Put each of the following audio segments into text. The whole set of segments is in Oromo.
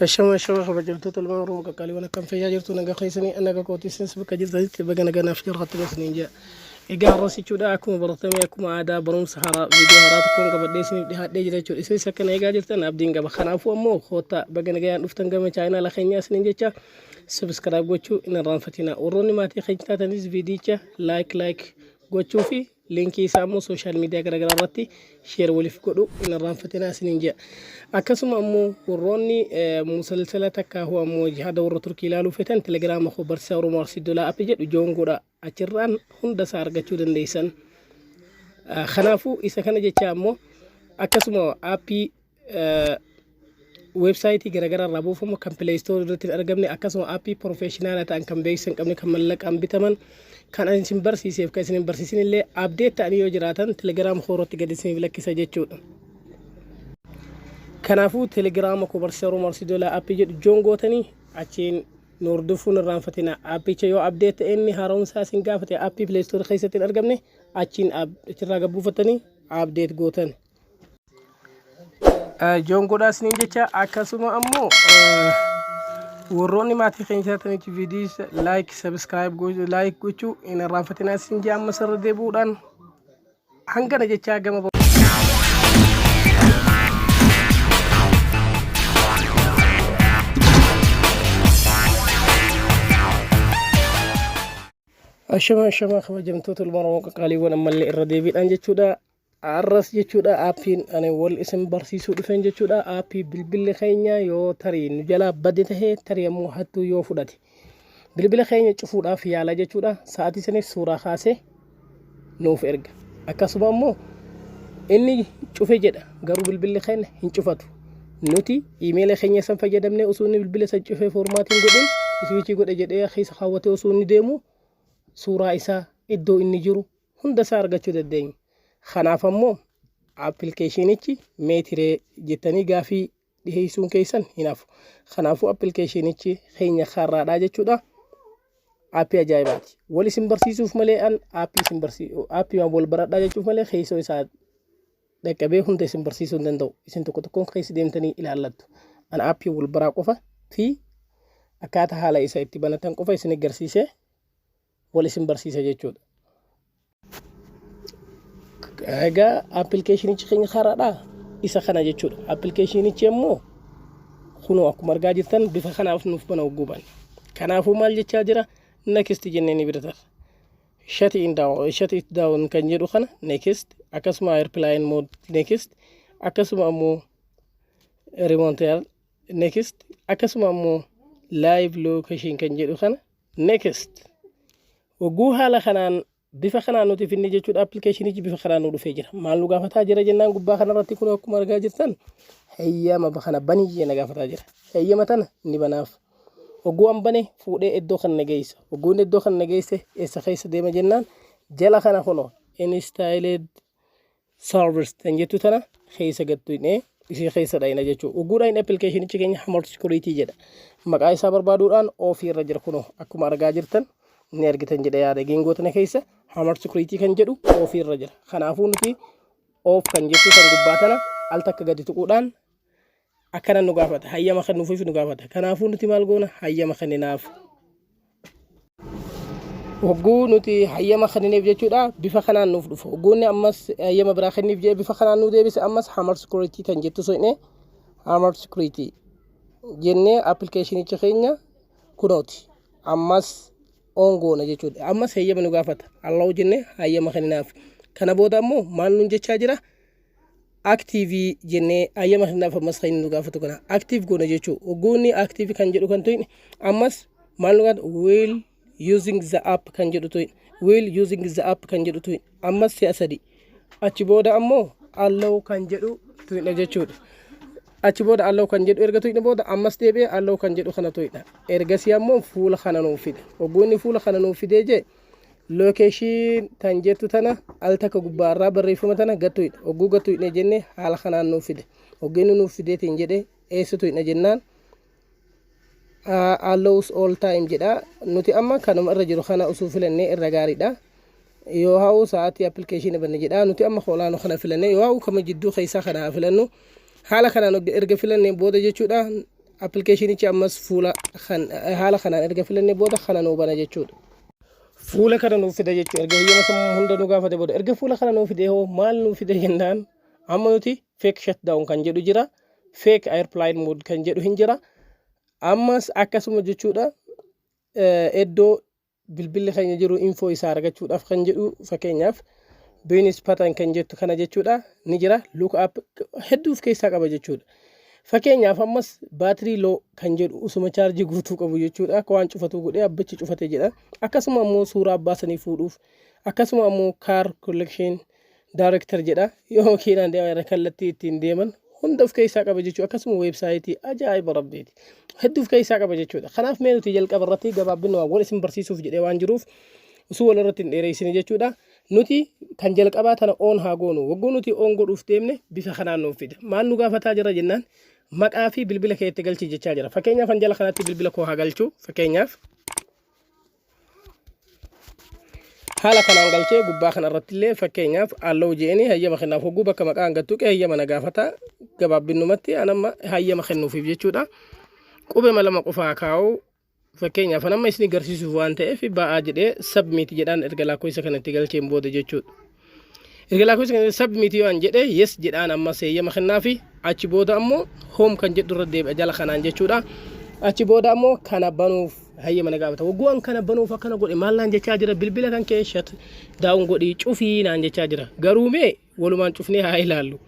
Ashama ashama, kabajamtoota ilmaan Oromoo qaqqaaliiwwan, akkam fayyaa jirtu? Nagaa keessanii? Nagaa kootii. Isinis bakka jirtanitti baga naganaaf jirrattan isiniin jedha. Egaa har'as jechuudha, akkuma baratame, akkuma aadaa, barumsa haaraa, viidiyoo haaraa tokkoon qabadhee isiniif dhiyaadhee jira jechuudha. Isinis akkana eegaa jirtan abdiin qaba. Kanaafuu ammoo koottaa, baga nagayaan dhuftan gama chaayinaala keenyaa isiniin jecha, subscribe gochuu hin irraanfatina. Warroonni maatii keenya taatanis viidiyicha like like gochuu fi liinkii isaa immoo social media garaagaraa irratti share waliif godhu hin irraanfatinaa isiniin jedha. Akkasuma ammoo warroonni musalsala takka hoo ammoo jihaada warra Turkii ilaaluu feetan, telegiraama koo Barsiisaa Oromoo Arsii Dolaa app jedhu join godha, achirraan hunda isaa argachuu dandeessan. Kanaafuu isa kana jecha ammoo akkasuma aappii weebsaayitii garaagaraa irraa buufamu kan Play Store irratti hin argamne, akkasuma aappii professional ta'an kan beeksisa hin qabne, kan mallaqaan bitaman, kan ani isin barsiiseef kan isin hin barsiisin illee update ta'anii yoo jiraatan, telegiraama koo irratti gadi isiniif lakkisa jechuudha. Kanaafuu telegiraama koo Barsiisaa Oromoo Arsii Dolaa app jedhu join gootanii achiin nu hordofuun irraanfatina. Aappicha yoo update ta'e, inni haaromsaa isin gaafate, aappii Play Store keessatti hin argamne, achiin achirraa gad buufatanii update gootan. Join godhaa isiniin jecha, akkasuma ammoo warroonni maatii keenya taatanitti viidiyoo like, subscribe, like gochuu hin irraanfatinaa isin jee. Amma sirra deebi'uudhaan hangana jechaa gama Ashama ashama, kabajamtoota ilmaan Oromoo qaqqaaliiwwan, ammallee irra deebiidhaan jechuudha. Arras jechuudha, aappiin ani wal isin barsiisuu dhufeen jechuudha. Aappii bilbilli keenya yoo tarii nu jalaa bade tahe, tarii ammoo hattuu yoo fudhate, bilbila keenya cufuudhaaf yaala jechuudha. Sa'aatii saniif suuraa kaasee nuuf erga. Akkasuma ammoo inni cufe jedha, garuu bilbilli keenya hin cufatu. Nuti iimeela keenya san fayyadamnee osoo inni bilbila san cufee foormaatiin godheen switch godhe jedhee keessa kaawwatee osoo inni deemu, suuraa isaa, iddoo inni jiru hunda isaa argachuu dandeenya. Kanaaf ammoo appilikeeshinichi meetiree jettanii gaafii dhiheessuun keessan hin hafu. Kanaafuu appilikeeshinichi keenya karraadhaa jechuudha. Aappii ajaa'ibaati. Wal isin barsiisuuf malee, an aappii isin barsiisu, aappii wal baradhaa jechuuf malee, keessoo isaa dhaqqabee hunda isin barsiisuu hin danda'u. Isin tokko tokkoon keessa deemtanii ilaallattu. An aappii wal baraa qofa fi akkaataa haala isa itti banatan qofa isin agarsiisee wal isin barsiisa jechuudha. Egaa appilikeeshinichi keenya karaadhaa isa kana jechuudha. Appilikeeshinichi immoo kunoo akkuma argaa jirtan bifa kanaaf nuuf bana guban. Kanaafuu maal jechaa jira? Next jennee ni bira tarra. Shut in down, shut it down kan jedhu kana next, akkasuma airplane mode next, akkasuma ammoo remote next, akkasuma ammoo live location kan jedhu kana next. Hogguu haala kanaan bifa kanaan nuti finne jechuudha, appilikeeshinichi bifa kanaan nu dhufee jira. Maal nu gaafataa jira jennaan, gubbaa kanarratti kun akkuma argaa jirtan heeyyama kana baniyyee na gaafataa jira. Heeyyama tana ni banaaf. Hogguu an bane fuudhee iddoo kana na geessa. Hogguun iddoo kana na geesse, eessa keessa deema jennaan, jala kana kunoo installed service kan jettu tana keessa gattuinee isii keessa dhayina jechuudha. Hogguu dhayina, appilikeeshinichi keenya Hammer Security jedha. Maqaa isaa barbaaduudhaan off irra jira, kunoo akkuma argaa jirtan ni argitan jedha yaada. Geengoo tana keessa Hammer Security kan jedhu off irra jira. Kanaafuu nuti off kan jettu kan gubbaa tana al takka gadi tuquudhaan akkana nu gaafata. Hayyama kan nuufiif nu gaafata. Kanaafuu nuti maal goona? Hayyama kenninaaf. Hogguu nuti hayyama kennineef jechuudha, bifa kanaan nuuf dhufa. Hogguunni ammas hayyama biraa kenniif jedhee bifa kanaan nu deebise. Ammas Hammer Security kan jettu so'ine, Hammer Security jennee appilikeeshinicha keenya kunooti. Ammas on goona jechuudha. Ammas hayyama nu gaafata. Allow jennee hayyama kenninaaf. Kana booda ammoo maal nuun jechaa jira? Active jennee hayyama kennaaf. Ammas kan inni nu gaafatu kana active goona jechuudha. Hogguunni active kan jedhu kan tuyne, ammas maal nu gaafata? While using the app kan jedhu tuyne, while using the app kan jedhu tuyne ammas si'a sadi. Achi booda ammoo allow kan jedhu tuyne jechuudha. Achi booda allow kan jedhu erga tuyne booda, ammas deebi'ee allow kan jedhu kana tuyna. Ergasii ammoo fuula kana nuuf fide. Hogguunni fuula kana nuuf fidee jee, location tan jettu tana al takka gubbaarraa barreeffama tana gattuidha. Hogguu gattuidha jenne, haala kanaan nuuf fide. Hoggeeni nuuf fideetiin jedhe, eessa tuyna jennaan, allows all time jedha. Nuti amma kanuma irra jiru kana osoo filannee irra gaariidha. Yoo haa'u sa'aatii appilikeeshinii banne jedha. Nuti amma olaanu kana filannee, yoo haa'u kama jidduu keessaa kana haa filannu. Haala kanaan erga filannee booda jechuudha, Appilikeeshinichi ammas fuula kan haala kanaan erga filannee booda kana nuu bana jechuudha. Fuula kana nuuf fida jechuudha. Erga heyyama sammuu hunda nu gaafate booda, erga fuula kana nuuf fide hoo maal nuuf fide jennaan, amma nuti fake shutdown kan jedhu jira. Fake airplane mode kan jedhu hin jira. Ammas akkasuma jechuudha, iddoo bilbilli keenya jiru info isaa argachuudhaaf kan jedhu, fakkeenyaaf business pattern kan jettu kana jechuudha, ni jira. Look up hedduu of keessaa qaba jechuudha. Fakkeenyaaf ammas battery low kan jedhu usuma chaarjii guutuu qabu jechuudha. Akka waan cufatu godhee abbichi cufate jedha. Akkasuma ammoo suuraa abbaa sanii fuudhuuf, akkasuma ammoo car collection director jedha. Yoo makiinaan deeman kallattii ittiin deeman hunda of keessaa qaba jechuudha. Akkasuma weebsaayitii ajaa'iba rabbiiti. Hedduu of keessaa qaba jechuudha. Kanaaf mee nuti jalqaba irratti gabaabinuma wal isin barsiisuuf jedhee waan jiruuf osoo wal irratti hin dheereessine jechuudha. Nuti kan jalqabaa tana on haa goonu. Wagguu nuti on godhuuf deemne bifa kanaan nuuf fida. Maal nu gaafataa jira jennaan, maqaa fi bilbila kee itti galchi jechaa jira. Fakkeenyaaf an jala kanatti bilbila koo haa galchu. Fakkeenyaaf haala kanaan galchee gubbaa kana irratti illee fakkeenyaaf allow je'anii hayyama kennaaf. Hogguu bakka maqaa hangattu qee hayyama na gaafata. Gabaabbinumatti an amma hayyama kennuufiif jechuudha. Qubema lama qofaa kaa'u. Fakkeenyaaf an amma isin agarsiisuuf waan ta'eef ba'aa jedhee submit jedhaan erga lakkoofsa kana itti galcheen booda jechuudha. Erga lakkoofsa kana submit yoo an jedhee yes jedhaan ammas hayyama kennaafi, achi booda ammoo home kan jedhu irra deebi'a jala kanaan jechuudha. Achi booda ammoo kana banuuf hayyama na gaafata. Wagguu an kana banuuf akkana godhe maal naan jechaa jira? Bilbila kan kee shut down godhii cufii naan jechaa jira. Garuu mee walumaan cufnee haa ilaallu.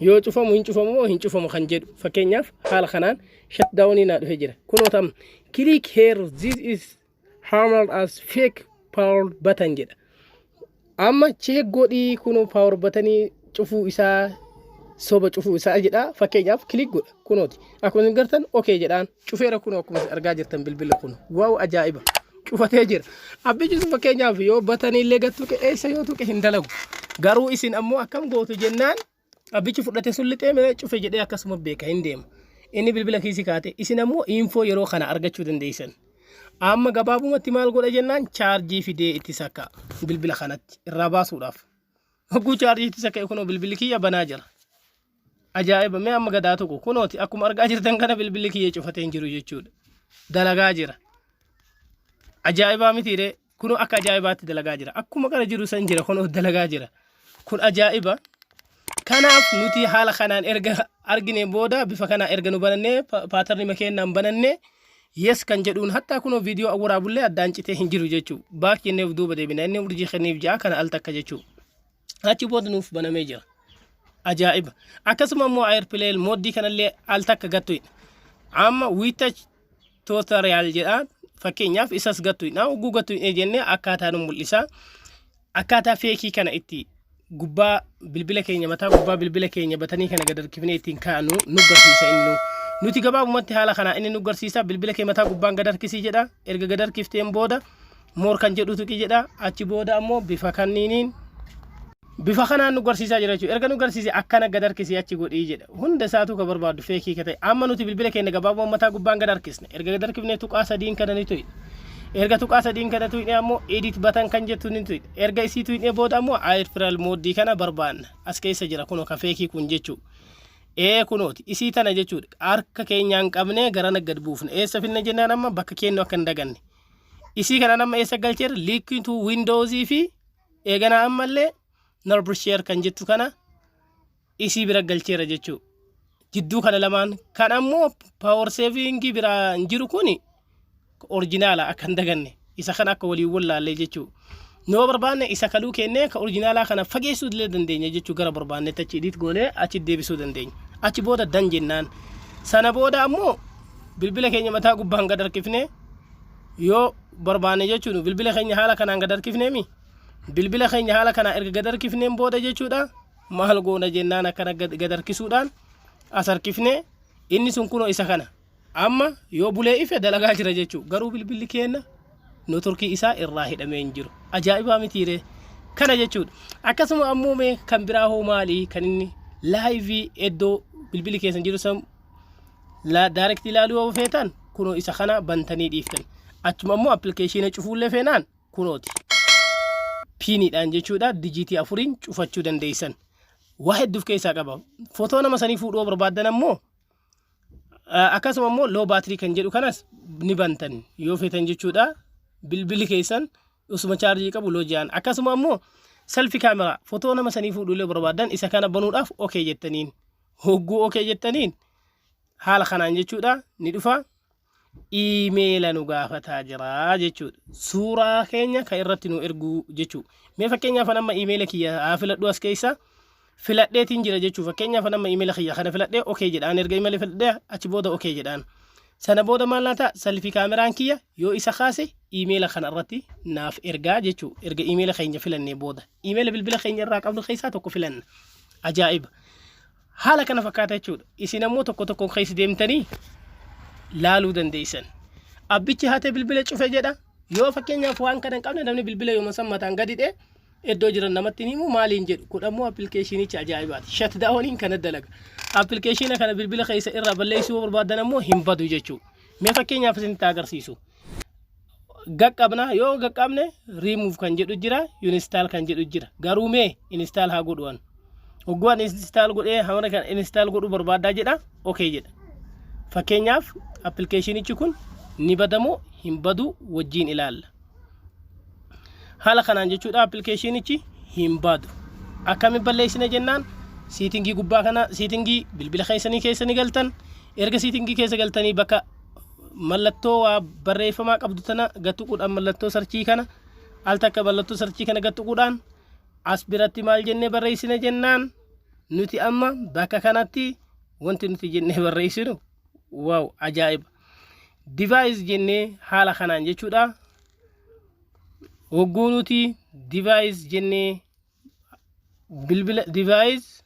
Yoo cufamu hin cufamu moo hin cufamu kan jedhu, fakkeenyaaf haala kanaan shut downii naa dhufe jira. Kunoo tam "Click here, this is hammered as fake power button" jedha. Amma check godhii, kunoo power buttonii cufuu isaa, soba cufuu isaa jedha. Fakkeenyaaf click godha, kunooti. Akkuma isin gartan okay jedhaan cufeera. Kunoo akkuma isin argaa jirtan bilbilli kun, wow, ajaa'iba, cufatee jira. Abbichi sun fakkeenyaaf yoo buttonii illee gad tuqe, eessa yoo tuqe hin dalagu. Garuu isin ammoo akkam gootu jennaan, abbichi fudhate sun lixee mee cufe jedhee akkasuma beeka hin deema. Inni bilbila kiisii kaate, isin ammoo info yeroo kana argachuu dandeessan. Amma gabaabumatti maal godha jennaan, chaarjii fidee itti sakka bilbila kanatti irraa baasuudhaaf. Hogguu chaarjii itti sakka kunoo bilbilli kiyya banaa jira. Ajaa'iba! Mee amma gadaa tokko, kunooti akkuma argaa jirtan kana bilbilli kiyya cufatee hin jiru jechuudha. Dalagaa jira. Ajaa'ibaa mitiiree? Kunoo akka ajaa'ibaatti dalagaa jira. Akkuma kana jiru san jira, kunoo dalagaa jira. Kun ajaa'iba. Kanaaf nuti haala kanaan erga argine booda, bifa kanaan erga nu banannee, patternii makeenaan banannee, yes kan jedhuun hattaa kunoo viidiyoo awwaraabullee addaan citee hin jiru jechuu. Back jenneef duuba deebina, inni urjii kenniif ja'a kana al takka jechuu. Achi booda nuuf banamee jira. Ajaa'iba! Akkasuma immoo airplane modeii kanallee al takka gattu. Amma WeTouch tutorial jedha. Fakkeenyaaf isas gattu. Hogguu gattu jennee akkaataa nu mul'isa. Akkaataa fakeii kana itti gubbaa bilbila keenya, mataa gubbaa bilbila keenya buttonii kana gad harkifnee ittiin kaa'anu nu garsiisa inni. Nuti gabaabumatti haala kanaa inni nu garsiisa. Bilbila kee mataa gubbaan gad harkisii jedha. Erga gad harkifteen booda more kan jedhu tuqi jedha. Achi booda ammoo bifa kanniiniin bifa kanaan nu garsiisaa jira jechuudha. Erga nu garsiise akkana gad harkisii achi godhii jedha. Hunda isaatu ka barbaaddu fakeii ka ta'e. Amma nuti bilbila keenya gabaabuma mataa gubbaan gad harkisne. Erga gad harkifne tuqaa sadiin kana ni tuqne. Erga tuqaa sadiin kana tuqne ammoo edit button kan jettu ni tuqne. Erga isii tuqne booda ammoo airplane modeii kana barbaanna. As keessa jira kunoo ka fakeii kun jechuudha. Ee, kunooti isii tana jechuudha. Harka keenyaan qabnee garana gad buufne. Eessa finne jennaan, amma bakka kennu akka hin daganne. Isii kana amma eessa galcheerra? Link to Windows fi eeganaa ammallee Neighbor share kan jettu kana isii bira galcheera jechuudha. Jidduu kana lamaan kan ammoo power saving biraa hin jiru, kuni originala akka hin daganne, isa kana akka waliin wallaallee jechuudha. Noo barbaanne isa kaluu kennee ka originalaa kana fageessuu illee dandeenya jechuudha, gara barbaannetti achi edit goonee achi deebisuu dandeenya. Achi booda done jennaan. Sana booda ammoo bilbila keenya mataa gubbaan gad harkifnee yoo barbaanne jechuun bilbila keenya haala kanaan gad harkifneemi. Bilbila keenya haala kanaan erga gad harkifneen booda jechuudha, maal goona jennaan, akkana gad harkisuudhaan as harkifnee inni sun kunoo isa kana. Amma yoo bulee ife dalagaa jira jechuudha. Garuu bilbilli keenya networkii isaa irraa hidhamee hin jiru. Ajaa'ibaa mitiiree? Kana jechuudha. Akkasuma ammoo mee kan biraa hoo maali kan inni liveii iddoo bilbilli keessan jiru san directii ilaaluu yoo feetan, kunoo isa kana bantanii dhiiftan. Achuma ammoo appilikeeshinii cufuullee feenaan kunooti. PINiidhaan jechuudha, digitii afuriin cufachuu dandeessan. Waa hedduuf keessaa qaba. Footoo nama sanii fuudhuu barbaaddan ammoo Akkasuma immoo low battery kan jedhu kanas ni bantan yoo feetan jechuudha. Bilbilli keessan usuma chaarjii qabu low jedhan. Akkasuma immoo selfie camera, fotoo nama sanii fuudhuullee barbaadan, isa kana banuudhaaf okay jettaniin. Hogguu okay jettaniin haala kanaan jechuudha ni dhufa. Iimeela nu gaafataa jira jechuudha. Suuraa keenya kan irratti nu erguu jechuudha. Mee fakkeenyaaf amma iimeela kiyya haa filadhu, as keessa filadheetiin jira jechuudha. Fakkeenyaaf amma iimeela kiyya kana filadhee okay jedhaan. Erga iimeela filadhee achi booda okay jedhaan. Sana booda maal laata? Selfie kaameraan kiyya yoo isa kaase iimeela kana irratti naaf ergaa jechuudha. Erga iimeela keenya filannee booda. Iimeela bilbila keenya irraa qabnu keessaa tokko filanna. Ajaa'iba! Haala kana fakkaata jechuudha. Isin ammoo tokko tokkoon keessa deemtanii laaluu dandeessan. Abbichi hatee bilbila cufe jedha. Yoo fakkeenyaaf waan kana hin qabne, namni bilbila yooma san mataan gadi dhee iddoo jiran namatti hin himu, maaliin jedhu. Kun ammoo appilikeeshinicha ajaa'ibaati. Shutdowniin kana dalaga. Appilikeeshina kana bilbila keessa irraa balleessuu yoo barbaadan ammoo hin badu jechuudha. Mee fakkeenyaaf isinitti agarsiisu. Gaqqabna, yoo gaqqabne remove kan jedhu jira, uninstall kan jedhu jira. Garuu mee install haa godhu. Hogguu ani install godhee hamara kan install godhuu barbaadaa jedha, okay jedha. Fakkeenyaaf appilikeeshinichi kun ni badamoo hin badu wajjiin ilaalla. Haala kanaan jechuudha, appilikeeshinichi hin badu. Akkamiin balleessina jennaan, settingii gubbaa kana, settingii bilbila keessanii keessa ni galtan. Erga settingii keessa galtanii bakka mallattoo waa barreeffamaa qabdu tana gattuquudhaan, mallattoo searchii kana, al takka mallattoo searchii kana gattuquudhaan as biratti maal jennee barreessina jennaan, nuti amma bakka kanatti wanti nuti jennee barreessinu, wow, ajaa'iba, device jennee haala kanaan jechuudha. Hogguu nuti device jennee bilbila device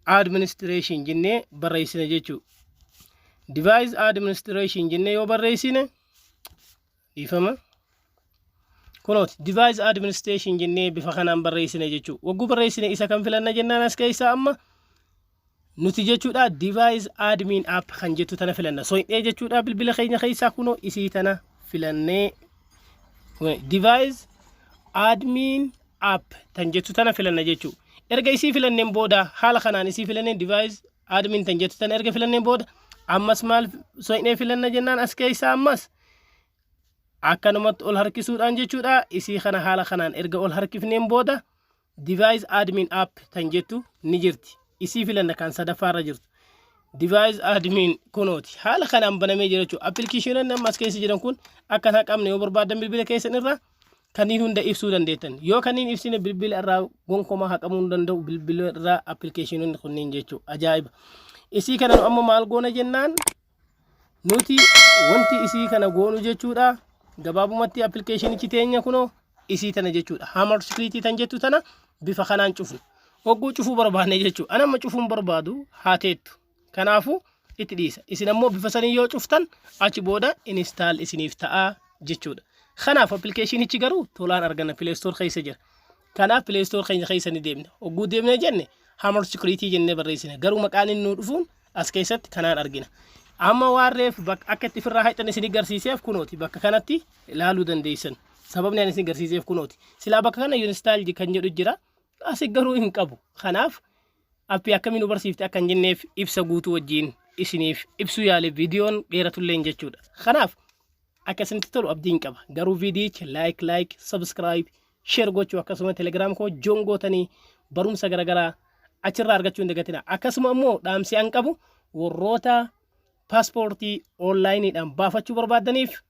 administration jennee barreessina jechuudha. Device administration jennee yoo barreessine, dhiifama. Kunooti, device administration jennee bifa kanaan barreessine jechuudha. Wagguu barreessine isa kan filanna jennaan, as keessaa amma nuti jechuudha device admin app kan jettu tana filanna. So'inee jechuudha bilbila keenya keessaa kunoo isii tana filannee, device admin app tan jettu tana filanna jechuudha. Erga isii filanneen booda, haala kanaan isii filanneen, device admin tan jettu tana erga filanneen booda, ammas maal so'inee filanna jennaan, as keessaa ammas akkanumatti ol harkisuudhaan jechuudha. Isii kana haala kanaan erga ol harkifneen booda device admin app tan jettu ni jirti. Isii filanna, kan sadaffaarra jirtu. Device admin kunooti haala kanaan banamee jira jechuudha. Appilikeeshinoonni amma as keessa jiran kun akka hin haqamne yoo barbaadan, bilbila keessan irraa kanneen hunda ibsuu dandeettan. Yoo kanneen ibsine, bilbila irraa gonkumaa haqamuu hin danda'u bilbila irraa appilikeeshinoonni kunneen jechuudha. Ajaa'iba! Isii kana nu amma maal goona jennaan, nuti wanti isii kana goonu jechuudha. Gabaabumatti appilikeeshinichi teenya kunoo isii tana jechuudha. Hammer Security tan jettu tana bifa kanaan cufnu. Hogguu cufuu barbaanne jechuudha. Ana amma cufuun barbaadu haa teettu. Kanaafuu itti dhiisa. Isin ammoo bifa sanii yoo cuftan achi booda install isiniif ta'a jechuudha. Kanaaf appilikeeshinichi garuu tolaan arganna, Play Store keessa jira. Kanaaf Play Store keenya keessa ni deemna. Hogguu deemnee jenne Hammer Security jennee barreessina. Garuu maqaan inni nuu dhufuun as keessatti kanaan argina. Amma waan reef bakka akka itti ofirraa haqxan isin garsiiseef kunooti bakka kanatti ilaaluu dandeessan. Sababni ani isin garsiiseef kunooti. Silaa bakka kana uninstall kan jedhu jira. Asi garuu hin qabu. Kanaaf appii akkamii nu barsiifte akka hin jenneef ibsa guutuu wajjin isiniif ibsuu yaale, viidiyoon dheeratulleen jechuudha. Kanaaf akka isinitti tolu abdiin qaba. Garuu viidiyicha like, like, subscribe, share gochuu, akkasuma Telegram koo join gootanii barumsa garaagaraa achirraa argachuu hin dagatina. Akkasuma immoo dhaamsi an qabu warroota paaspoortii onlaayiniidhaan baafachuu barbaadaniif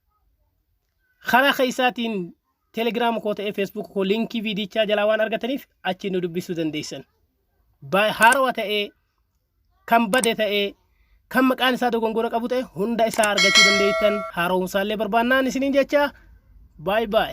karaa keessaatiin Telegram koo ta'ee Facebook koo linkii viidiyichaa jalaa waan argataniif achi nu dubbisuu dandeessan. Haarawaa ta'ee, kan bade ta'ee, kan maqaan isaa dogongora qabu ta'e, hunda isaa argachuu dandeessan. Haaromsaallee barbaannaan isiniin jecha, baay'ee baay'ee.